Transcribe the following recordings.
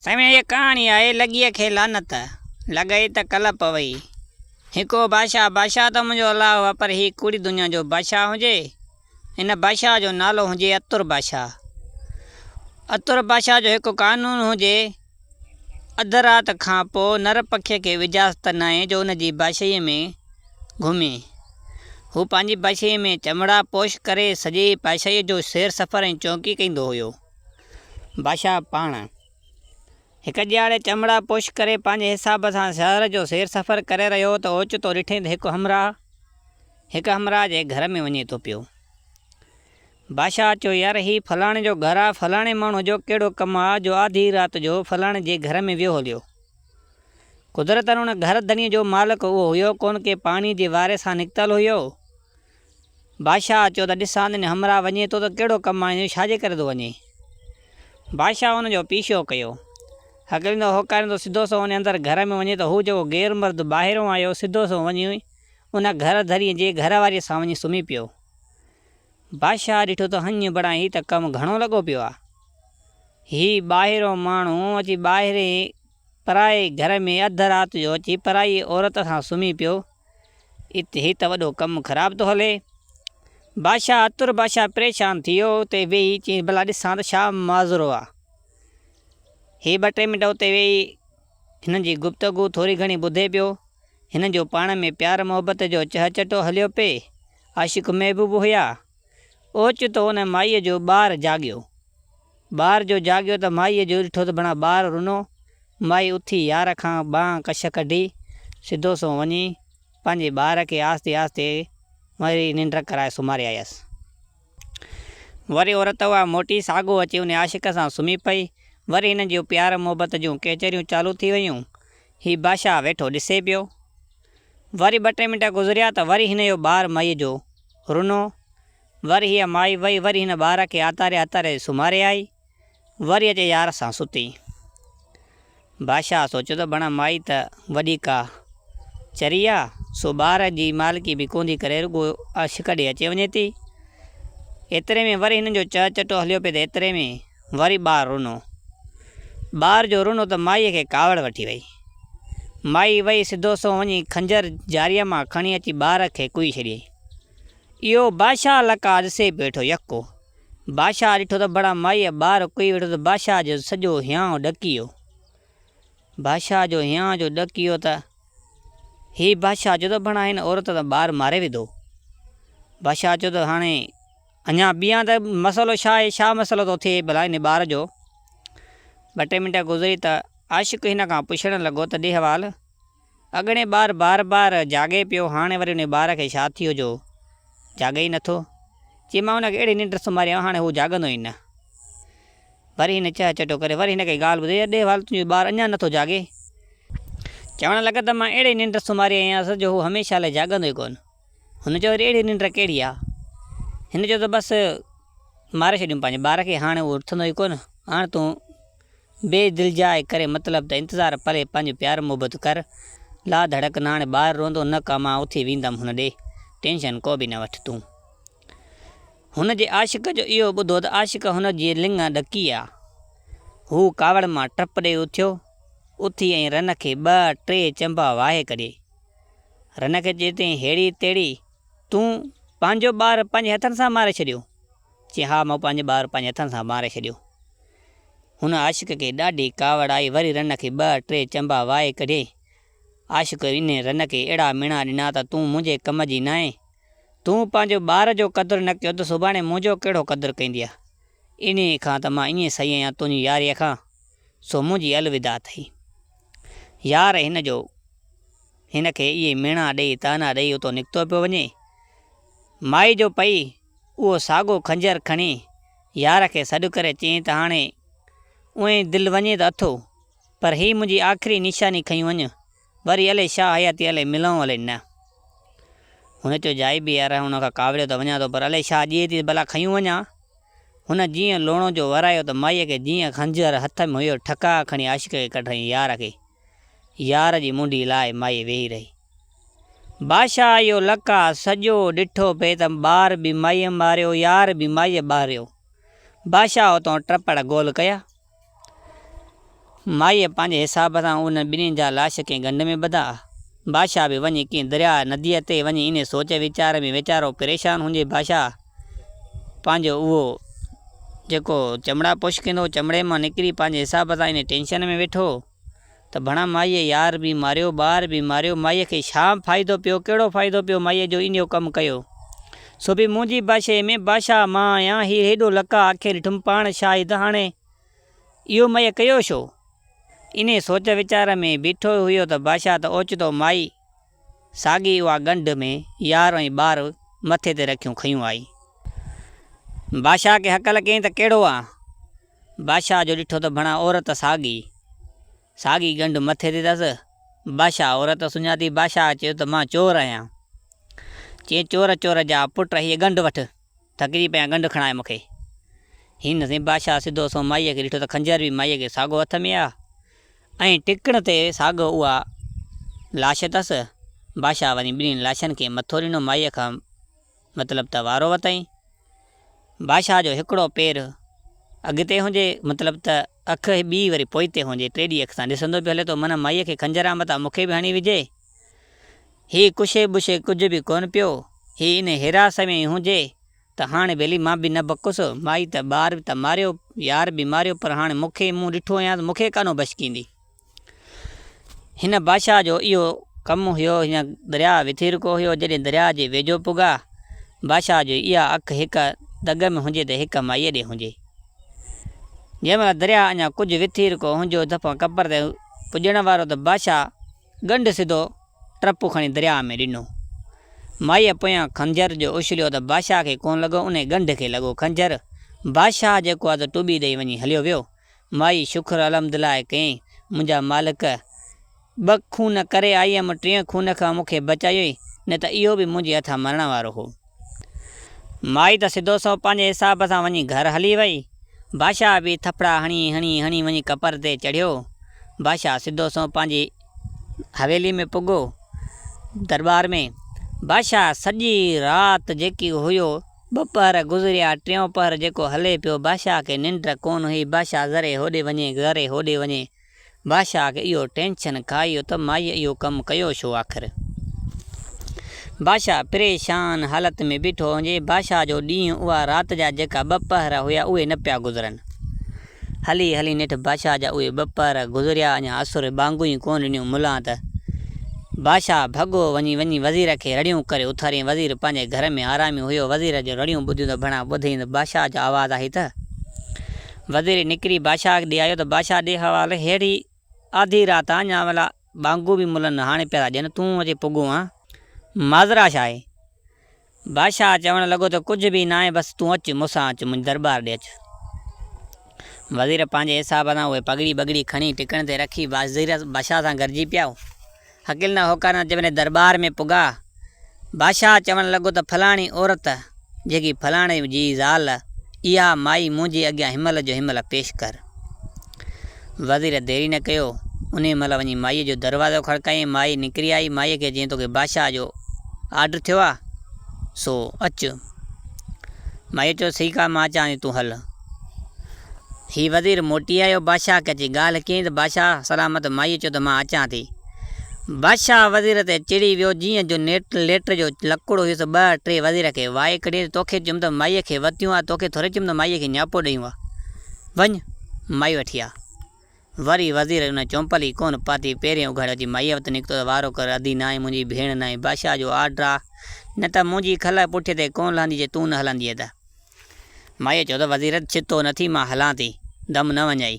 سائين هيء ڪهاڻي آهي لڳيء کي لعنت، لڳئي ته ڪل پوئي. هڪ هو بادشاهه، بادشاهه ته منهنجو الله هو پر هي ڪوڙي دنيا جو بادشاهه هجي. هن بادشاهه جو نالو هجي عطر بادشاهه. عطر بادشاهه جو هڪ قانون هجي، اڌ رات کان پوء نر پکيء کي اجازت ناهي جو ان جي بادشاهيء ۾ گهمي. هو پنهنجي بادشاهيء ۾ چمڙا پوش ڪري سڄي بادشاهيء جو سير سفر ۽ چونڪي ڪندو هيو. بادشاهه پاڻ هڪ ڏيهاڙي چمڙا پوش ڪري پنهنجي حساب سان شهر جو سير سفر ڪري رهيو هو ته اوچتو ڏٺئين ته هڪ همراهه هڪ همراهه جي گهر ۾ وڃي ٿو پيو. بادشاهه چيو يار هي فلاڻي جو گهر آ فلاڻي ماڻهو جو ڪهڙو ڪم آ جو آڌي رات جو فلاڻي جي گهر ۾ ويو هليو. قدرتن ان گهر ڌڻيء جو مالڪ اهو هيو ڪونه ڪي پاڻي جي واري سان نڪتل هيو. بادشاهه چيو ته ڏسان ته همراهه وڃي ٿو ته ڪهڙو ڪم آهي ڇا جي ڪري ٿو وڃي. بادشاهه ان جو پيڇو ڪيو. هڪليندو هوڪاريندو سڌو سنئون ان اندر گهر ۾ وڃي ته هو جيڪو غير مرد ٻاهرئون آيو سڌو سنئون وڃي ان گهر ڌڻيء جي گهر واريء سان وڃي سمهي پيو. بادشاهه ڏٺو ته هڃ بڙان هي ته ڪم گهڻو لڳو پيو آ. هي ٻاهرئون ماڻهو اچي ٻاهرئين پرائي گهر ۾ اڌ رات جو اچي پرائي عورت سان سمهي پيو. ات هي ته وڏو ڪم خراب ٿو هلي. بادشاهه عطر بادشاهه پريشان ٿي ويو. اتي ويهي چيائين ڀلا ڏسان ته ڇا ماجرو آ. هي ٻه ٽي منٽ اتي ويهي هنن جي گفتگو ٿوري گهڻي ٻڌي پيو. هنن جو پاڻ ۾ پيار محبت جو چهچٽو هليو پئي. عاشق محبوب هيا. اوچتو ان مائيء جو ٻار جاڳيو. ٻار جو جاڳيو ته مائيء جو ڏٺو ته بڻا ٻار رنو. مائي اٿي يار کان ٻانهن ڪش ڪڍي، سڌو سنئون وڃي پنهنجي ٻار کي آهستي آهستي وري ننڊ ڪرائي سمهاري آيس. وري عورت اها موٽي ساڳو اچي ان عاشق سان سمهي پئي. وري هنن جون پيار محبت جون ڪچهريون چالو ٿي ويون. هي بادشاهه ويٺو ڏسي پيو. وري ٻه ٽي منٽ گذريا ته وري هن جو ٻار مائيء جو رنو. وري هيء مائي وئي وري هن ٻار کي آتاري آتاري سمهاري آئي. وري اچي يار سان ستي. بادشاهه سوچيو ته بڻا مائي ته وڏي ڪا چري آ، سو ٻار جي مالڪي به ڪوندي ڪري رڳو عشق ڏي اچي وڃي ٿي. ايتري ۾ وري هنن جو چهه چٽو هليو پئي ته ايتري ۾ وري ٻار رنو. ٻار جو رنو ته مائيء کي ڪاوڙ وٺي وئي. مائي وئي سڌو سنئون وڃي خنجر جاريء مان کڻي اچي ٻار کي ڪهي ڇڏيائين. اهو بادشاهه لقاء ڏسي بيٺو يڪو. بادشاهه ڏٺو ته بڙا مائيء ٻار ڪهي ويٺو ته بادشاهه جو سڄو هيانء ڏڪي ويو. بادشاهه جو هيانء جو ڏڪي ويو ته هي بادشاهه چيو ته بڻا هن عورت ته ٻار ماري وڌو. بادشاهه چيو ته هاڻي اڃا ٻيان ته مسئلو ڇا آهي، ڇا مسئلو ٿو ٿئي ڀلا هن ٻار جو. ٻه ٽي منٽ گذري ته عاشق هن کان پڇڻ لڳو ته ڏي حوال. اڳڙين ٻار بار بار جاڳي پيو، هاڻي وري انهي ٻار کي ڇا ٿيو جو جاڳي ئي نٿو؟ چي مان ان کي اهڙي ننڊ سمهاريان هاڻي هو جاڳندو ئي نه. وري هن چهه چٽو ڪري وري هن کي ڳالهه ٻڌائي ڏي حوال تنهنجو ٻار اڃا نٿو جاڳي؟ چوڻ لڳا ته مان اهڙي ننڊ سمهاري آيانس جو هو هميشه لاء جاڳندو ئي ڪونه. هن چيو وري اهڙي ننڊ ڪهڙي آ؟ هن چيو ته بس ماري ڇڏيم پنهنجي ٻار کي هاڻي هو اٿندو ئي ڪونه. هاڻ تون بي دلجاء ڪري مطلب ته انتظار پري پنهنجو پيار محبت ڪر لا ڌڙڪ نه هاڻي ٻار روئندو نه ڪا مان اٿي ويندم هن ڏي ٽينشن ڪو به نه وٺ تون. هن جي عاشق جو اهو ٻڌو ته عاشق هن جي لڱ ڏڪي آ. هو ڪاوڙ مان ٽپ ڏئي اٿيو. اٿي ۽ رن کي ٻه ٽي چنبا واهي ڪڍيائين. رن کي چئي تين هيڙي تيڙي تون پنهنجو ٻار پنهنجي هٿن سان ماري ڇڏيو. چيائين ها مون پنهنجو ٻار پنهنجي هٿن سان ماري ڇڏيو. هن عاشق کي ڏاڍي ڪاوڙ آئي وري رن کي ٻه ٽي چنبا وائي ڪڍيائين. عاشق انهي رن کي اهڙا ميڻا ڏنا ته تون منهنجي ڪم جي ناهين. تون پنهنجو ٻار جو قدر نه ڪيو ته سڀاڻي منهنجو ڪهڙو قدر ڪندينء. انهيء کان ته مان ائين سهي آهيان تنهنجي ياريء کان، سو منهنجي الوداع اٿئي. يار هن جو هن کي اهي ميڻا ڏئي طعنا ڏئي اتو نڪتو پيو وڃي. مائي جو پئي اهو ساڳو خنجر کڻي يار کي سڏ ڪري چيائين ته هاڻي اونئين دل وڃي ته اٿو، پر هي منهنجي آخري نشاني کنيون وڃ، وري الئي شاهه حياتي الئي ملون الئي نه. هن چيو جائي به يار هن کان ڪاوڙيو ته وڃان ٿو پر الئي شاهه ڏئي ٿي ته ڀلا کنيون وڃان. هن جيئن لوڻو جو ورايو ته مائيء کي جيئن خنجر هٿ ۾ هيو ٺڪاء کڻي عاشق کي ڪڍرائين يار کي. يار جي منڍي لاهي مائي ويهي رهي. بادشاهه اهو لقاء سڄو ڏٺو پئي ته ٻار به مائيء ماريو، يار به مائيء ٻاريو. بادشاهه اتان ٽپڙ گول ڪيا. مائيء پنهنجي حساب سان انهن ٻنهين جا لاش ڪنهن ڳنڍ ۾ ٻڌا. بادشاهه به وڃي ڪنهن درياء، نديء، تي وڃي انهي سوچ ويچار ۾ ويچارو پريشان هجي. بادشاهه پنهنجو اهو جيڪو چمڙا پوش ڪندو هو، چمڙي مان نڪري پنهنجي حساب سان انهي ٽينشن ۾ ويٺو هو ته ڀڻا مائيء يار به ماريو، ٻار به ماريو، مائيء کي ڇا فائدو پيو، ڪهڙو فائدو پيو مائيء جو انهيء ڪم ڪيو. سو به منهنجي بادشاهيء ۾ بادشاهه مان آهيان، هي هيڏو لقاء اکين ڏٺم، پاڻ شاهد هاڻي اهو مئي ڪيو ڇو؟ انهيء سوچ ويچار ۾ بيٺو هيو ته بادشاهه ته اوچتو مائي ساڳي اها ڳنڍ ۾ يار ۽ ٻار مٿي تي رکيون کنيون آئي. بادشاهه کي هڪل ڪيائين ته ڪهڙو آن؟ بادشاهه جو ڏٺو ته ڀڻا عورت ساڳي، ساڳي ڳنڍ مٿي تي اٿس. بادشاهه عورت سڃاتي. بادشاهه چيو ته مان چور آهيان. چيائين چور چور جا پٽ هيء ڳنڍ وٺ. ٿڪجي پيان ڳنڍ کڻائي مون کي. هن سين بادشاهه سڌو سنئون مائيء کي ڏٺو ته خنجر به مائيء کي ساڳو هٿ ۾ آ ۽ ٽڪڻ تي ساڳو اها لاش اٿس. بادشاهه وڃي ٻنهين لاشن کي مٿو ڏنو مائيء کان مطلب ته وارو وتائين. بادشاهه جو هڪڙو پير اڳتي هجي مطلب ته اک ٻي وري پوئتي هجي ٽيڏي اک سان ڏسندو پيو هلي ٿو من مائيء کي خنجر آ متان مون کي به هڻي وجهي. هي ڪشي بشي ڪجهه به ڪونه پيو، هي انهي هراس ۾ ئي هجي ته هاڻي ڀيلي مان به نه بڪس، مائي ته ٻار به ته ماريو، يار به ماريو پر هاڻي مون کي منهن ڏٺو آهيان ته مون کي ڪانو بشڪيندي. هن بادشاهه جو اهو ڪم هيو، هن درياء وٿيرڪو هيو، جڏهن درياء جي ويجهو پڳا، بادشاهه جي اها اک هڪ دڳ ۾ هجي ته هڪ مائيء ڏي هجي. جنهن مهل درياء اڃا ڪجهه وٿيرڪو هجيو، دفعا ڪپر تي پڄڻ وارو ته بادشاهه ڳنڍ سڌو ٽپو کڻي درياء ۾ ڏنو. مائيء پويان خنجر جو اڇليو ته بادشاهه کي ڪونه لڳو، انهيء ڳنڍ کي لڳو خنجر. بادشاهه جيڪو آ ته ٽٻي ڏئي وڃي هليو ويو. مائي شڪر الحمدلله ڪيائين، منهنجا مالڪ! ٻه خون ڪري آئي هيم، ٽئين خون کان مون کي بچايوئي، نه ته اهو به منهنجي هٿان مرڻ وارو هو. مائي ته سڌو سنئون پنهنجي حساب سان وڃي گهر هلي وئي. بادشاهه به ٿڦڙا هڻي هڻي هڻي وڃي ڪپر تي چڙهيو. بادشاهه سڌو سنئون پنهنجي حويلي ۾ پڳو. درٻار ۾ بادشاهه سڄي رات جيڪي هيو ٻه پهر گذريا، ٽيون پهر جيڪو هلي پيو، بادشاهه کي ننڊ ڪونه هئي. بادشاهه ذري هوڏي وڃي ذري هوڏي وڃي. بادشاهه کي اهو ٽينشن کائي ويو ته مائيء اهو ڪم ڪيو ڇو آخر؟ بادشاهه پريشان حالت ۾ بيٺو هجي. بادشاهه جو ڏينهن اها رات جا جيڪا ٻه پهر هيا اهي نه پيا گذرن. هلي هلي نيٺ بادشاهه جا اهي ٻه پهر گذريا اڃا اسر ٻانگون ئي ڪونه ڏنيون ملان ته بادشاهه ڀڳو وڃي وڃي وزير کي رڙيون ڪري اٿاريائين. وزير پنهنجي گهر ۾ آرامي هيو. وزير جو رڙيون ٻڌيون ته ڀڻا ٻڌئين ته بادشاهه جو آواز آهي ته. وزير نڪري بادشاهه ڏي آيو ته بادشاهه ڏي حوال ههڙي آڌي رات آ اڃا ڀلا ٻانگون به ملن هاڻي پيا ٿا ڏين تون اچي پڳو آن ماجرا ڇا آهي؟ بادشاهه چوڻ لڳو ته ڪجهه به ناهي بس تون اچ مون سان اچ منهنجي درٻار ڏي اچ. وزير پنهنجي حساب سان اهي پڳڙي ٻڳڙي کڻي ٽڪڻ تي رکي بادشاهه سان گڏجي پيا. هڪل نه هوڪار نه جڏهن درٻار ۾ پڳا، بادشاهه چوڻ لڳو ته فلاڻي عورت، جيڪي فلاڻي جي زال، اها مائي منهنجي اڳيان هنمهل جو هنمهل پيش ڪر. وزير ديري نه ڪيو، انهيء مهل وڃي مائيء جو دروازو کڙڪايائين، مائي نڪري آئي، مائيء کي چيائين توکي بادشاهه جو آرڊر ٿيو آ، سو اچ. مائيء چيو ٺيڪ آ، مان اچان ٿي، تون هل. هي وزير موٽي آيو، بادشاهه کي اچي ڳالهه ڪيائين ته بادشاهه سلامت مائيء چيو ته مان اچان ٿي. بادشاهه وزير تي چڙي ويو، جيئن جو نيٽ ليٽر جو لڪڙو هيس، ٻه ٽي وزير کي وائي ڪڍيائين ته توکي چيم ته مائيء کي وتيون آ، توکي ٿوري چيم ته مائيء کي نياپو ڏيون آ، وڃ مائي وٺي آ. وري وزير ان چونپل ئي ڪونه پاتي، پيرين اگهاڙي اچي مائيء وٽ نڪتو ته وارو ڪر، ادي ناهي منهنجي ڀيڻ ناهي، بادشاهه جو آرڊر آ، نه ته منهنجي کل پٺيء تي ڪونه لهندي جي تون نه هلندينء ته. مائيء چيو ته وزير ڇتو نه ٿي مان هلان ٿي، دم نه وڃائي.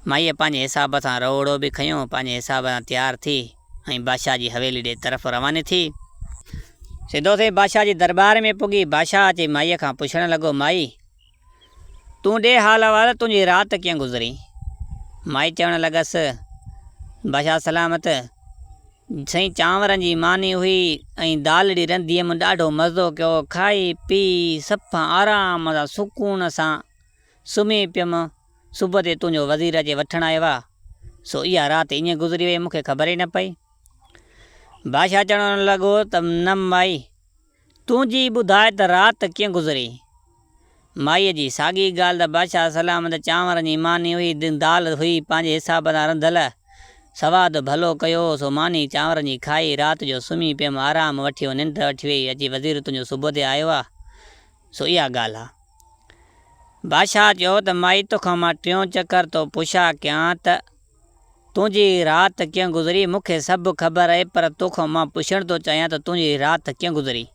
مائيء پنهنجي حساب سان روڙو به کنيو، پنهنجي حساب سان تيار ٿي ۽ بادشاهه جي حويلي ڏي طرف رواني ٿي. سڌو سائين بادشاهه جي درٻار ۾ پڳي، بادشاهه اچي مائيء کان پڇڻ لڳو، مائي! تون ڏي حال احوال، تنهنجي رات ڪيئن گذري؟ مائي چوڻ لڳس، بادشاهه سلامت! سائين چانورن جي ماني هئي ۽ دالڙي رنڌيم ڏاڍو مزو ڪيو کائي پي صفا آرام سان سڪون سان سمهي پيم صبح تي تنهنجو وزير اچي وٺڻ آيو آ سو اها رات ائين گذري وئي مون کي خبر ئي نه پئي. بادشاهه چوڻ لڳو ته نه مائي تون جي ٻڌاء ته رات ڪيئن گذري؟ مائيء جي ساڳي ڳالهه ته بادشاهه سلامت چانورن جي ماني هئي، دال هئي پنهنجي حساب سان رڌل، سواد ڀلو ڪيو هو، سو ماني چانورن جي کائي، رات جو سمهي پيم، آرام وٺيو، ننڊ وٺي ويئي، اچي وزير تنهنجو صبح تي آيو آ، سو اها ڳالهه آ. بادشاهه چيو ته مائي توکان مان ٽيون چڪر ٿو پڇا ڪيان ته تنهنجي رات ڪيئن گذري، مون کي سڀ خبر اهي، پر توکان مان پڇڻ ٿو چاهيان ته تنهنجي رات ڪيئن گذري؟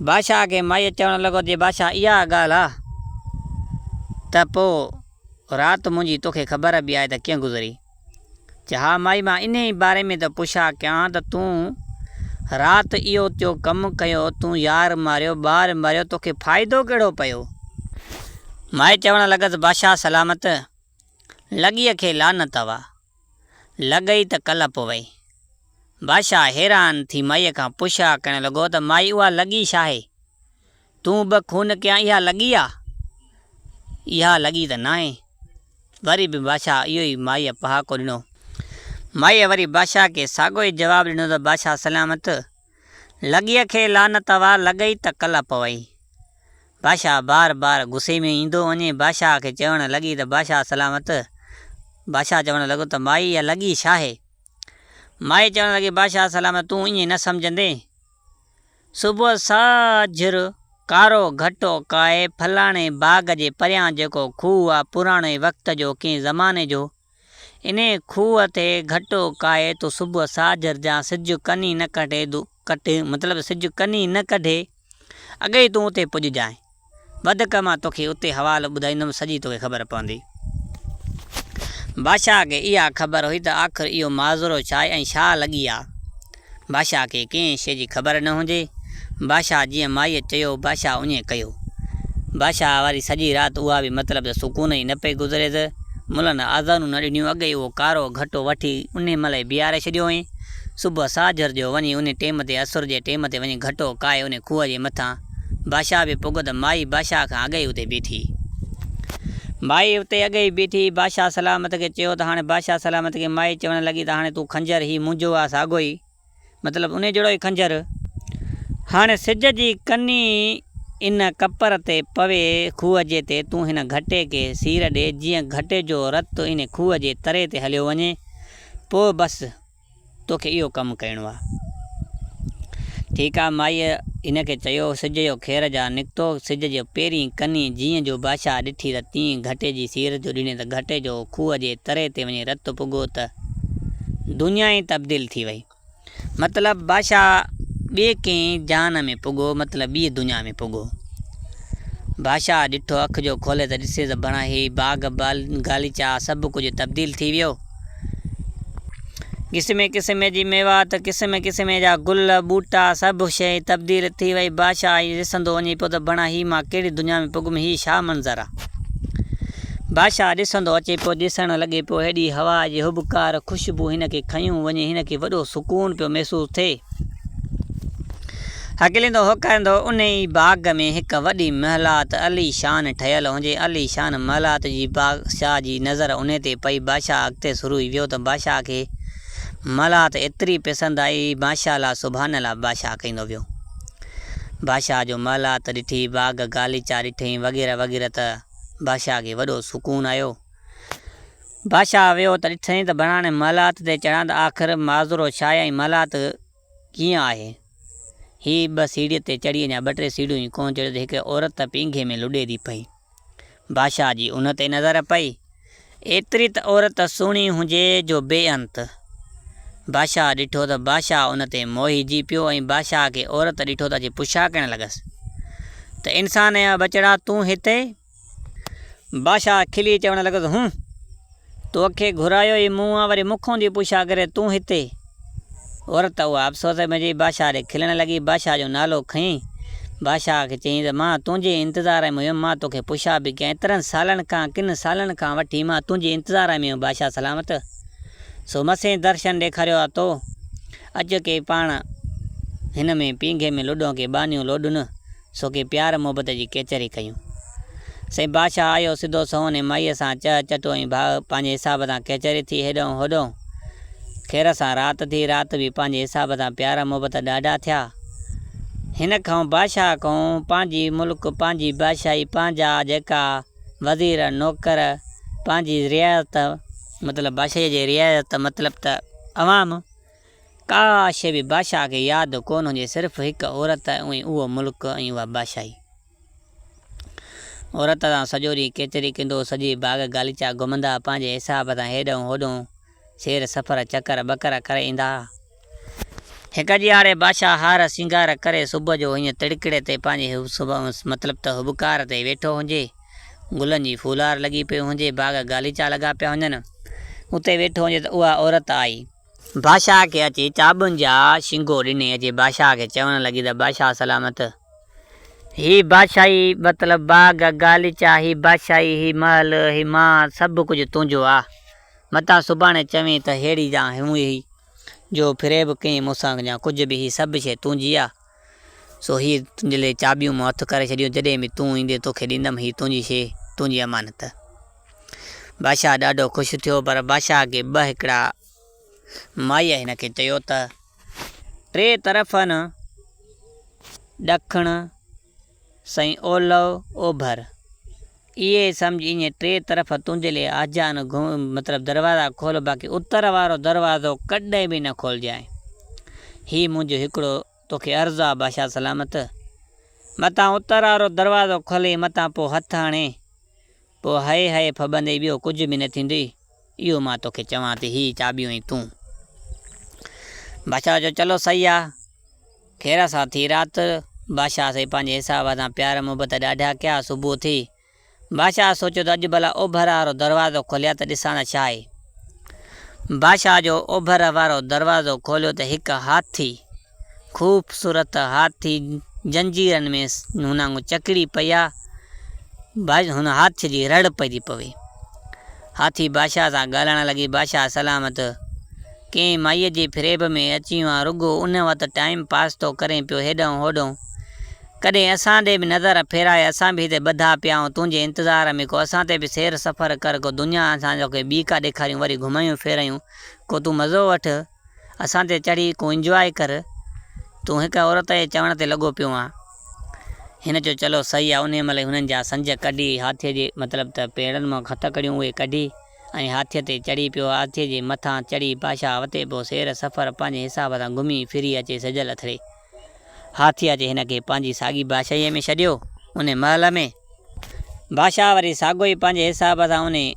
بادشاهه کي مائيء چوڻ لڳو ته جي بادشاهه اها ڳالهه آ ته پوء رات منهنجي توکي خبر به آهي ته ڪيئن گذري؟ چي ها مائي مان انهيء باري ۾ ته پڇا ڪيان ته تون رات اهو تيو ڪم ڪيو، تون يار ماريو، ٻار ماريو، توکي فائدو ڪهڙو پيو؟ مائي چوڻ لڳس بادشاهه سلامت، لڳيء کي لعنت اوا، لڳئي ته ڪلهه پوئي. بادشاهه حيران ٿي مائيء کان پڇا ڪرڻ لڳو ته مائي اها لڳي ڇاهي؟ تون به خون ڪيا اها لڳي آ؟ اها لڳي ته ناهي. وري به بادشاهه اهو ئي مائيء پهاڪو ڏنو. مائيء وري بادشاهه کي ساڳيو ئي جواب ڏنو ته بادشاهه سلامت، لڳيء کي لعنت اوا، لڳئي ته ڪلهه پوئي. بادشاهه بار بار غصي ۾ ايندو وڃي بادشاهه کي چوڻ لڳي ته بادشاهه سلامت! بادشاهه چوڻ لڳو ته مائي اها لڳي ڇاهي؟ مائي چوڻ لڳي بادشاهه سلامت تون ائين نه سمجهندين. صبح ساجهر ڪارو گهٽو ڪائي فلاڻي باغ جي پريان جيڪو کوهه آ پراڻي وقت جو ڪنهن زماني جو انهي کوهه تي گهٽو ڪائي تون صبح ساجهر جان سج ڪني نه ڪڍي ڪٽ مطلب سج ڪني نه ڪڍي اڳي ئي تون اتي پڄجانء. وڌڪ مان توکي اتي حوال ٻڌائيندم سڄي توکي خبر پوندي. بادشاهه کي اها خبر هئي ته آخر اهو ماجرو ڇا آهي ۽ ڇا لڳي آ. بادشاهه کي ڪنهن شيء جي خبر نه هجي. بادشاهه جيئن مائيء چيو بادشاهه اڃي ڪيو. بادشاهه واري سڄي رات اها به مطلب ته سڪون جي نه پئي گذريس. ملن آذانون نه ڏنيون اڳي ئي اهو ڪارو گهٽو وٺي انهي مهل ئي بيهاري ڇڏيو هئين. صبح ساجهر جو وڃي انهي ٽيم تي اسر جي ٽيم تي وڃي گهٽو ڪاهي انهي کوهه جي مٿان بادشاهه به پڳو ته مائي بادشاهه کان اڳي ئي اتي بيٺي. مائي اتي اڳي ئي بيٺي. بادشاهه سلامت کي چيو ته هاڻي بادشاهه سلامت کي مائي چوڻ لڳي ته هاڻي تون خنجر هي منهنجو آ ساڳو ئي مطلب انهي جهڙو ئي خنجر. هاڻي سج جي ڪني ان ڪپر تي پوي کوهه جي تي تون هن گهٽي کي سير ڏي جيئن گهٽي جو رت انهي کوهه جي تري تي هليو وڃي پوء بس توکي اهو ڪم ڪرڻو آ. ٺيڪ آ مائيء هن کي چيو. سج جو خير جا نڪتو. سج جو پهرين ڪني جيئن جو بادشاهه ڏٺي ته تيئن گهٽي جي سير جو ڏني ته گهٽي جو کوهه جي تري تي وڃي رت پڳو ته دنيا ئي تبديل ٿي وئي. مطلب بادشاهه ٻئي ڪنهن جهان ۾ پڳو مطلب ٻيء دنيا ۾ پڳو. بادشاهه ڏٺو اک جو کولي ته ڏسي ته بڻا هي باغ غاليچا سڀ ڪجهه تبديل ٿي ويو. قسمين قسمين جي ميوات، قسمين قسمين جا گل، ٻوٽا، سڀ شيء تبديل ٿي وئي. بادشاهه ائين ڏسندو وڃي پيو ته بڻا هي مان ڪهڙي دنيا ۾ پڳم، هي ڇا منظر آ. بادشاهه ڏسندو اچي پيو، ڏسڻ لڳي پيو، هيڏي هوا جي هٻڪار، خوشبو هن کي کنيون وڃي، هن کي وڏو سڪون پيو محسوس ٿئي. هڪليندو هوڪاريندو انهي ئي باغ ۾ هڪ وڏي محلات علي شان ٺهيل هجي. علي شان محلات جي بادشاهه جي نظر انهي تي پئي. بادشاهه اڳتي سرهي ويو ته بادشاهه کي محلات ايتري پسند آئي، ماشاء الله سبحان الله بادشاهه ڪيندو ويو. بادشاهه جو محلات ڏٺي، باغ غاليچا ڏٺئين وغيره وغيره ته بادشاهه کي وڏو سڪون آيو. بادشاهه ويو ته ڏٺئين ته بڻاڻي محلات تي چڙهان ته آخر ماجرو ڇاهي ۽ محلات ڪيئن آهي؟ هي به سيڙهيء تي چڙهي اڃا ٻه ٽي سيڙهيون ئي ڪونه چڙهيو ته هڪ عورت پينگهي ۾ لڏي ٿي پئي. بادشاهه جي ان تي نظر پئي. ايتري ته عورت سهڻي هجي جو بي انت. بادشاهه ڏٺو ته بادشاهه ان تي موهجي پيو ۽ بادشاهه کي عورت ڏٺو ته اچي پڇا ڪرڻ لڳس ته انسان جا ٻچڙا تون هتي؟ بادشاهه کلي چوڻ لڳس، هون! توکي گهرايو ئي مون آ، وري مون کان ٿي پڇا ڪرين، تون هتي؟ عورت اها افسوس ۾ چئي بادشاهه ڏي کلڻ لڳي، بادشاهه جو نالو کنيائين. بادشاهه کي چيائين ته مان تنهنجي انتظار ۾ هيم، مان توکي پڇا به ڪيان، ايترن سالن کان، ڪن سالن کان وٺي مان تنهنجي انتظار ۾ هيم، بادشاهه سلامت! سو مسين درشن ڏيکاريو آ تو، اچ ڪي پاڻ هن ۾ پينگهي ۾ لڏون ڪي ٻانهيون لوڏن. سو ڪي پيار محبت جي ڪيچري ڪيون. سائين بادشاهه آيو سڌو سنئون ۽ مائيء سان چهه چٽو ۽ ڀاء پنهنجي حساب سان ڪيچري ٿي هيڏئون هوڏئون. خير سان رات ٿي، رات به پنهنجي حساب سان پيار محبت ڏاڍا ٿيا. هن کان بادشاهه کان پنهنجي ملڪ، پنهنجي بادشاهي، پنهنجا جيڪا وزير، نوڪر، پنهنجي رعايت مطلب بادشاهيء جي رعايت مطلب ته عوام، ڪا شيء به بادشاهه کي ياد ڪونه هجي، صرف هڪ عورت ۽ اهو ملڪ ۽ اها بادشاهي. عورت سان سڄو ڏينهن ڪچهري ڪندو، سڄي باغ غاليچا گهمندا، پنهنجي حساب سان هيڏهون هوڏهون سير سفر چڪر ٻڪر ڪري ايندا ها. هڪ ڏيهاڙي بادشاهه هار سينگار ڪري صبح جو هيئن تڙڪڙي تي پنهنجي مطلب ته هٻڪار تي ويٺو هجي. گلن جي ڦولار لڳي پئي هجي، باغ غاليچا لڳا پيا هجن. اتي ويٺو هجي ته اها عورت آئي. بادشاهه کي اچي چاٻن جا شنگو ڏني، اچي بادشاهه کي چوڻ لڳي ته بادشاهه سلامت! هي بادشاهي مطلب باغ غاليچا، هي بادشاهي، هي محل، هي مان سڀ ڪجهه تنهنجو آ. متان سڀاڻي چوين ته ههڙي جا هونء هئي. جو فريب ڪيئين مون سان يا ڪجهه به، هي سڀ شيء تنهنجي آ، سو هي تنهنجي لئي چاٻيون مون هٿ ڪري ڇڏيون، جڏهن به تون ايندين توکي ڏيندم، هي تنهنجي شيء، تنهنجي امانت. بادشاهه ڏاڍو خوش ٿيو، پر بادشاهه کي ٻه هڪڙا مائيء هن کي چيو ته، ٽي طرفن، ڏکڻ، سائين اولهه اوڀر، اهي سمجهه ايئن ٽي طرف تنهنجي لئي آجيان مطلب دروازا کول باقي اتر وارو دروازو ڪڏهن به نه کولجانء. هي منهنجو هڪڙو توکي عرض آ بادشاهه سلامت! متان اتر وارو دروازو کولين متان پوء هٿ هڻين پوء هئي هئي ڦٻندئي ٻيو ڪجهه به نه ٿيندئي. اهو مان توکي چوان ٿي هي چاٻيون ۽ تون. بادشاهه چيو چلو صحيح آ. خير سان ٿي رات. بادشاهه سائين پنهنجي حساب سان پيار محبت ڏاڍا ڪيا. صبح ٿي. بادشاهه سوچيو ته اڄ ڀلا اوڀر وارو دروازو کوليان ته ڏسان ته ڇا آهي. بادشاهه جو اوڀر وارو دروازو کوليو ته هڪ هاٿي، خوبصورت هاٿي جنجيرن ۾ هن وانگر چڪڙي پئي آ. هن هاٿيء جي رڙ پئي ٿي پوي. هاٿي بادشاهه سان ڳالهائڻ لڳي، بادشاهه سلامت! ڪنهن مائيء جي فريب ۾ اچي ويو آن، رڳو ان وقت ٽائيم پاس ٿو ڪرين پيو هيڏانهن هوڏانهن. ڪڏهن اسان ڏي به نظر ڦيرائي، اسان به هتي ٻڌا پيا آهيون تنهنجي انتظار ۾، ڪو اسان تي به سير سفر ڪر، ڪو دنيا اسان توکي ٻي ڪا ڏيکاريون، وري گهمايون ڦيرايون، ڪو تون مزو وٺ، اسان تي چڙهي ڪو انجواء ڪر. تون هڪ عورت جي چوڻ تي لڳو پيو آن. هن چيو چلو صحيح آ، انهيء مهل ئي هنن جا سنج ڪڍي، هاٿيء جي مطلب ته پيرن مان هٿڪڙيون اهي ڪڍي ۽ هاٿيء تي چڙهي پيو. هاٿيء جي مٿان چڙهي بادشاهه وتي پيو سير سفر پنهنجي حساب سان گهمي ڦري اچي سجل اٿڙي. هاٿيء اچي هن کي پنهنجي ساڳي بادشاهيء ۾ ڇڏيو. انهيء محل ۾. بادشاهه وري ساڳيو ئي پنهنجي حساب سان انهيء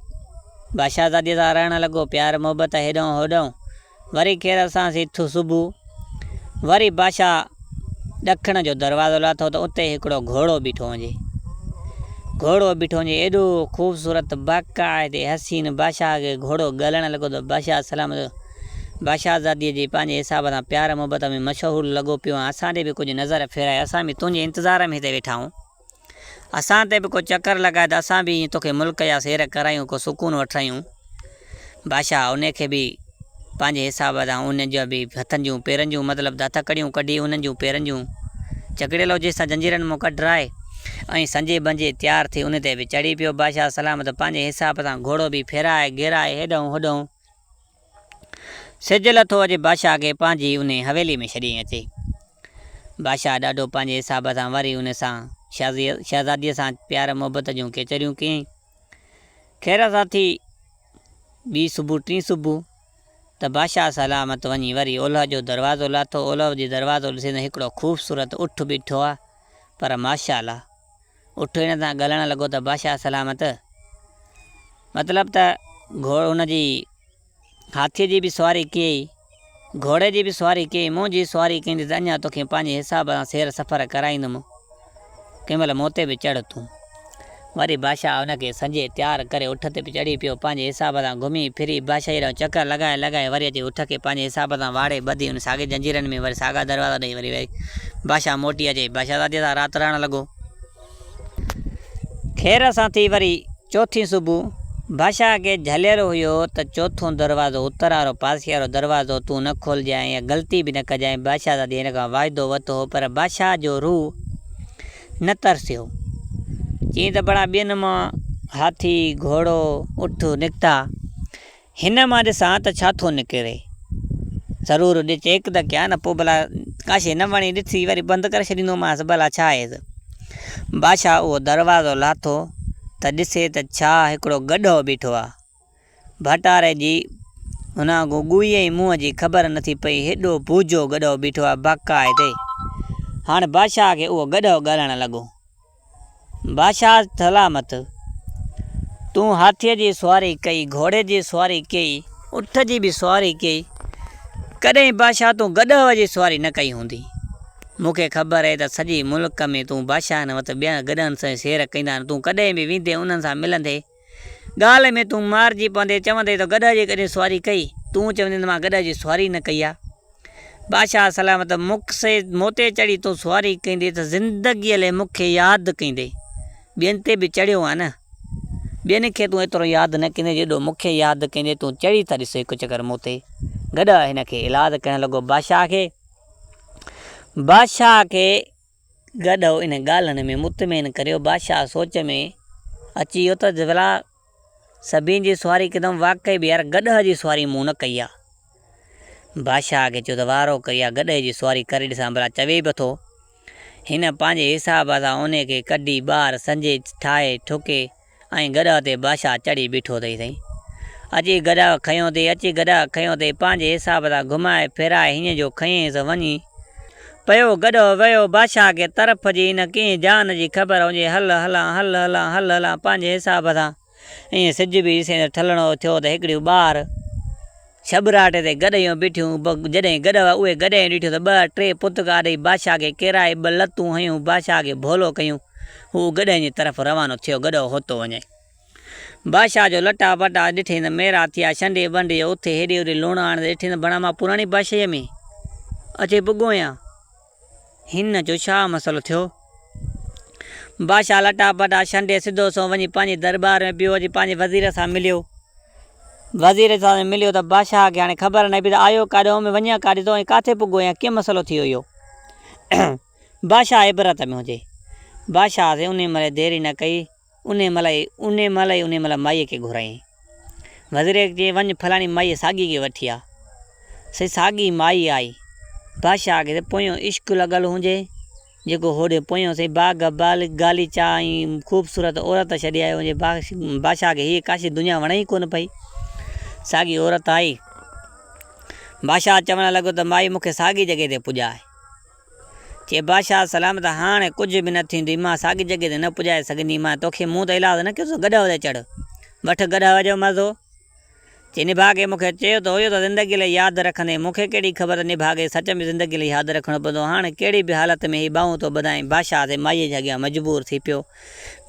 بادشاهزاديء سان رهڻ لڳو. پيار محبت هيڏانهن هوڏانهن. وري خير سان سي ٿيو صبح. وري بادشاهه ڏکڻ جو دروازو لاٿو ته اتي هڪڙو گهوڙو بيٺو هجي. گهوڙو بيٺو هجي ايڏو خوبصورت باقاعدي حسين بادشاهه کي گهوڙو ڳالهائڻ لڳو ته بادشاهه سلامت بادشاهزاديء جي پنهنجي حساب سان پيار محبت ۾ مشهور لڳو پيو آهين اسان ڏي به ڪجهه نظر ڦيرائي اسان به تنهنجي انتظار ۾ هتي ويٺا آهيون. اسان تي به ڪو چڪر لڳاء ته اسان به ائين توکي ملڪ جا سير ڪرايون، ڪو سڪون وٺرايون. بادشاهه انهيء کي به پنهنجي حساب سان انهن جا به هٿن جون پيرن جون مطلب ته هٿڪڙيون ڪڍي انهن جون پيرن جون چڪڙيل هجيس تان زنجيرن مان ڪڍرائي ۽ سنجي بنجي تيار ٿي ان تي به چڙهي پيو. بادشاهه سلامت پنهنجي حساب سان گهوڙو به ڦيرائي گهيرائي هيڏانهن هوڏانهن سج لٿو اچي بادشاهه کي پنهنجي انهي حويلي ۾ ڇڏيائين اچي. بادشاهه ڏاڍو پنهنجي حساب سان وري ان سان شهزاديء سان پيار محبت جون ڪچهريون ڪيائين. خير سان ٿي ٻي صبح ٽين صبح ته بادشاهه سلامت وڃي وري اولهه جو دروازو لاٿو. اولهه جي دروازو ڏسي ته هڪڙو خوبصورت اٺ بيٺو آ پر ماشاء الله اٺ هن سان ڳالهائڻ لڳو ته بادشاهه سلامت! مطلب ته گهوڙ هن جي هاٿيء جي به سواري ڪيئي، گهوڙي جي به سواري ڪيئي، منهنجي سواري ڪندين ته اڃا توکي پنهنجي حساب سان سير سفر ڪرائيندم، ڪنهن مهل مون تي به چڙهه تون. وري بادشاهه هن کي سنجهي تيار ڪري اٺ تي به چڙهي پيو، پنهنجي حساب سان گهمي ڦري بادشاهيء ڏانهن چڪر لڳائي لڳائي وري اچي اٺ کي پنهنجي حساب سان واڙي ٻڌي ان ساڳين جنجيرن ۾ وري ساڳا دروازا ڏئي وري بادشاهه موٽي اچي بادشاهزاديء سان رات رهڻ لڳو. خير سان ٿي وري چوٿين صبح بادشاهه کي جهليل هيو ته چوٿون دروازو اتر وارو پاسي وارو دروازو تون نه کولجانء يا غلطي به نه ڪجانء بادشاهزادي هن کان واعدو ورتو هو پر بادشاهه جو روح نه ترسيو. چيائين ته بڙا ٻين مان هاٿي، گهوڙو، اٺ نڪتا، هن مان ڏسان ته ڇا ٿو نڪري. ضرور ڏي چيڪ ته ڪيان نه پوء ڀلا ڪا شيء نه وڻي ڏٺي وري بند ڪري ڇڏيندومانس ڀلا ڇا آهيس. بادشاهه اهو دروازو لاٿو ته ڏسي ته ڇا هڪڙو گڏهو بيٺو آ. ڀٽاري جي هن آگون ڳوئي ۽ منهن جي خبر نٿي پئي، هيڏو بوجو گڏهو بيٺو آ باقاعدي. هاڻ بادشاهه کي اهو گڏهو ڳالهائڻ لڳو. بادشاهه سلامت، تون هاٿيء جي سواري ڪئي، گهوڙي جي سواري ڪئي، اٺ جي به سواري ڪئي، ڪڏهن بادشاهه تون گڏهه جي سواري نه ڪئي هوندي. مون کي خبر اهي ته سڄي ملڪ ۾ تون بادشاهن وٽ ٻين گڏهن سان سير ڪيندا آهن، تون ڪڏهن به ويندين انهن سان ملندين، ڳالهه ۾ تون مارجي پوندين، چوندين ته گڏهه جي ڪڏهن سواري ڪئي؟ تون چوندين ته مان گڏهه جي سواري نه ڪئي آ. بادشاهه سلامت مون تي چڙهي تون سواري ڪندين ته زندگيء لئه مون کي ياد ڪندين. ٻين تي به چڙهيو آهين نه؟ ٻين کي تون ايترو ياد نه ڪندين جيڏو مون کي ياد ڪندين. تون چڙهي ته ڏس هڪ چڪر مون تي. گڏهه هن کي ايلاز ڪرڻ لڳو بادشاهه کي. بادشاهه کي گڏهه ان ڳالهن ۾ مطمئن ڪريو. بادشاهه سوچ ۾ اچي ويو ته ڀلا سڀني جي سواري ڪندم، واقعي به يار گڏهه جي سواري مون نه ڪئي آ. بادشاهه کي چيو ته وارو ڪري اها گڏهه جي سواري ڪري ڏسان ڀلا چوي به ٿو. هن پنهنجي حساب سان انهي کي ڪڍي ٻاهر سنجي ٺاهي ٺڪي ۽ گڏهه تي بادشاهه چڙهي بيٺو اٿئي سائين. اچي گڏهه کنيو اٿئي، اچي گڏهه کنيو اٿئي، پنهنجي حساب سان گهمائي ڦيرائي هيئن جو کنيس وڃي پيو. گڏهه ويو بادشاهه کي طرف جي نه ڪنهن جان جي خبر هجي، هل هلان هل هلان هل هلان پنهنجي حساب سان. ائين سج به ڏسين ته ٺلڻو ٿيو ته هڪڙيون ٻار ڇٻراٽي تي گڏهيون بيٺيون. جڏهن گڏهه اهي گڏهيون ڏٺيون ته ٻه ٽي پتڪا ڏئي بادشاهه کي ڪيرائي ٻه لتون هنيون بادشاهه کي ڀولو ڪيون. هو گڏهن جي طرف روانو ٿيو. گڏهه هوتو وڃي. بادشاهه جو لٽا پٽا ڏٺئين ته ميرا ٿيا. ڇنڊي ٻنڊي جو اٿي هيڏي هوڏي لوڻا هڻندي ڏٺئين ته بڻا مان پراڻي بادشاهيء ۾ اچي پڳو آهيان. هن جو ڇا مسئلو ٿيو؟ بادشاهه لٽا پٽا ڇنڊي سڌو سنئون وڃي پنهنجي درٻار ۾ پيو اچي پنهنجي وزير سان مليو. وزير سان مليو ته بادشاهه کي هاڻي خبر نه پئي ته آيو ڪاڏهون ۾ وڃان ڪاڏي ٿو ۽ ڪاٿي پڳو آهيان ڪيئن مسئلو ٿي ويو. بادشاهه عبرت ۾ هجي. بادشاهه سين انهي مهل دير ئي نه ڪئي. انهي مهل ئي انهي مهل ئي انهي مهل مائيء کي گهرايائين. وزير کي چيائين، وڃ فلاڻي مائيء ساڳي کي وٺي آ. سي ساڳي مائي آئي. بادشاهه کي ته پويون عشق لڳل هجي، جيڪو هوڏي پويون سائين باغ غاليچا ۽ خوبصورت عورت ڇڏي آيو هجي. بادشاهه کي هيء ڪاشي دنيا وڻي ئي ڪونه پئي. ساڳي عورت آئي. بادشاهه چوڻ لڳو ته مائي مون کي ساڳي جڳهه تي پڄاء. چي بادشاهه سلامت هاڻ ڪجهه به نه ٿيندي، مان ساڳي جڳهه تي نه پڄائي سگهنديمانء توکي، مون ته ايلاز نه ڪيو ته گڏهه تي چڙهه، وٺ گڏهه جو مزو. چي نڀاڳي مون کي چيو ته هيو ته زندگي لئي ياد رکندين، مون کي ڪهڙي خبر ته نڀاڳي سچ ۾ زندگي لئي ياد رکڻو پوندو، هاڻ ڪهڙي به حالت ۾ هي ٻانهون ٿو ٻڌائين، بادشاهه تي مائيء جي اڳيان مجبور ٿي پيو،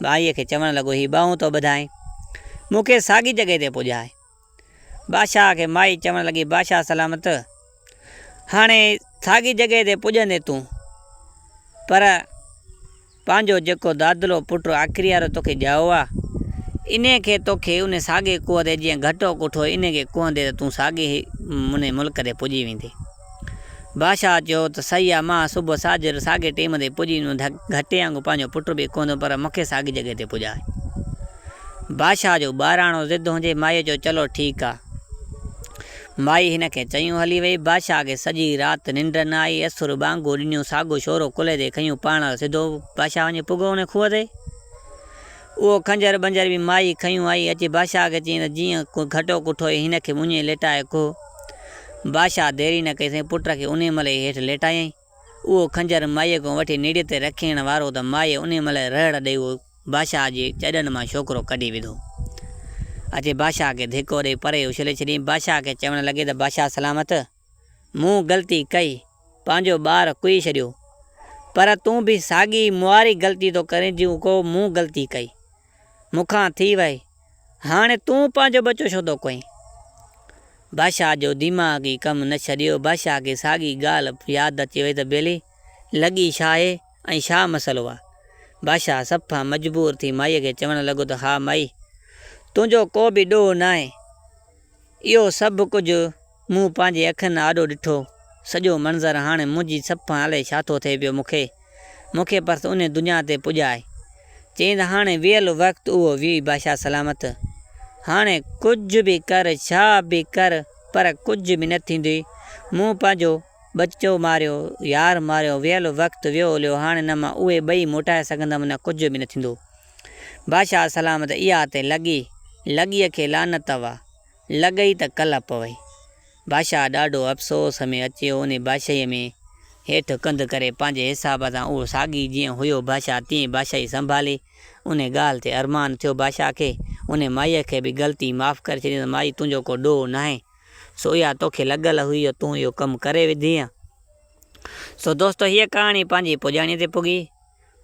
مائيء کي چوڻ لڳو هي ٻانهون ٿو ٻڌائين، مون کي ساڳي جڳهه تي پڄاء. بادشاهه کي مائي چوڻ لڳي، بادشاهه سلامت! هاڻي ساڳي جڳهه تي پڄندين تون، پر پنهنجو جيڪو دادلو پٽ آکريارو توکي ڄائو آ، انهيء کي توکي ان ساڳي کوهه تي جيئن گهٽو ڪٺو انهيء کي کوهندي ته تون ساڳي ئي انهيء ملڪ تي پڄي ويندين. بادشاهه چيو ته صحيح آ، مان صبح ساجهر ساڳي ٽيم تي پڄي ويندم، گهٽي وانگر پنهنجو پٽ به کوهندم، پر مون کي ساڳي جڳهه تي پڄاء. بادشاهه جو ٻاراڻو ضد هجي، مائيء چيو چلو ٺيڪ آ. مائي هن کي چيون هلي وئي. بادشاهه کي سڄي رات ننڊ نه آئي. اسر ٻانگو ڏنيون، ساڳو شورو ڪلهي تي کنيون، پاڻ سڌو بادشاهه وڃي پڳو ان کوهه تي. اهو خنجر ٻنجر به مائي کنيون آئي. اچي بادشاهه کي چيائين ته جيئن گهٽو ڪٺو هي هن کي مڃي ليٽائي کوهه. بادشاهه دير ئي نه ڪئي سائين پٽ کي انهيء مهل ئي هيٺ ليٽايائين. اهو خنجر مائيء کان وٺي نڙيء تي رکيڻ وارو ته مائيء انهيء مهل ئي رهڙ ڏئي اهو بادشاهه جي چڏن مان ڇوڪرو ڪڍي وڌو. اچي بادشاهه کي ڌڪو ڏئي پري اڇلي ڇڏيائين. بادشاهه کي چوڻ لڳي ته بادشاهه سلامت! مون غلطي ڪئي، پنهنجو ٻار ڪهي ڇڏيو. پر تون به ساڳي معاري غلطي ٿو ڪرين جيڪو مون غلطي ڪئي. مون کان ٿي وئي. هاڻي تون پنهنجو ٻچو ڇو ٿو ڪهين؟ بادشاهه جو دماغ ئي ڪم نه ڇڏيو. بادشاهه کي ساڳي ڳالهه ياد اچي وئي ته ٻيلي لڳي ڇا آهي ۽ ڇا مسئلو آ؟ بادشاهه صفا مجبور ٿي مائيء کي چوڻ لڳو ته ها مائي! تنهنجو ڪو به ڏوهه ناهي. اهو سڀ ڪجهه مون پنهنجي اکين آڏو ڏٺو. سڄو منظر هاڻي منهنجي صفا الائي ڇا ٿو ٿئي پيو مون کي. مون کي بس انهي دنيا تي پڄاء. چيائين ته هاڻي ويل وقت اهو ويئي بادشاهه سلامت! هاڻي ڪجهه به ڪر ڇا به ڪر پر ڪجهه به نه ٿيندوئي. مون پنهنجو. ٻچو ماريو، يار ماريو، ويل وقت ويو هليو، هاڻي نه مان اهي ٻئي موٽائي سگهندم نه ڪجهه به نه ٿيندو. بادشاهه سلامت اها تي لڳي، لڳيء کي لعنت وا، لڳئي ته ڪل پوئي. بادشاهه ڏاڍو افسوس ۾ اچيو انهي بادشاهيء ۾ هيٺ ڪنڌ ڪري پنهنجي حساب سان اهو ساڳي جيئن هيو بادشاهه تيئن بادشاهي سنڀالي. انهي ڳالهه تي ارمان ٿيو بادشاهه کي. انهي مائيء کي به غلطي معاف ڪري ڇڏيائين ته مائي تنهنجو ڪو ڏوهه ناهي. سو اها توکي لڳل هئي جو تون اهو ڪم ڪري وڌينء. سو دوستو هيء ڪهاڻي پنهنجي پڄاڻيء تي پڳي.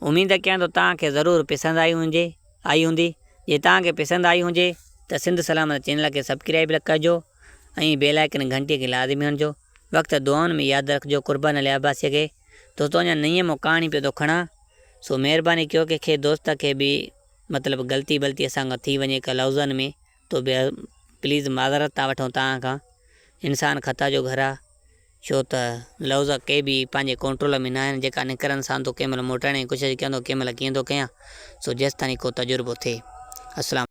اميد ڪيان ٿو توهان کي ضرور پسند آئي هجي آئي هوندي. جي توهان کي پسند آئي هجي ته سنڌ سلامت چينل کي سبڪرائيب ڪجو ۽ بيل آئيڪن گهنٽي کي لازمي هڻجو. وقت دعائن ۾ ياد رکجو قربان علي عباسي کي. دوستو اڃا نئين مون ڪهاڻي پيو ٿو کڻان سو مهرباني ڪيو ڪنهن کي دوست کي به مطلب غلطي بلطي اسان کان ٿي وڃي ڪا لفظن ۾ تو به پليز معذرت ٿا وٺون توهان کان انسان خطا جو گهر آ ڇو ته لفظ ڪي به پنهنجي ڪنٽرول ۾ ناهن جيڪا نڪرن سان تو ڪنهن مهل موٽائڻ جي ڪوشش ڪيان ٿو ڪنهن مهل ڪيئن ٿو ڪيان سو جيستائين ڪو تجربو ٿئي. السلام.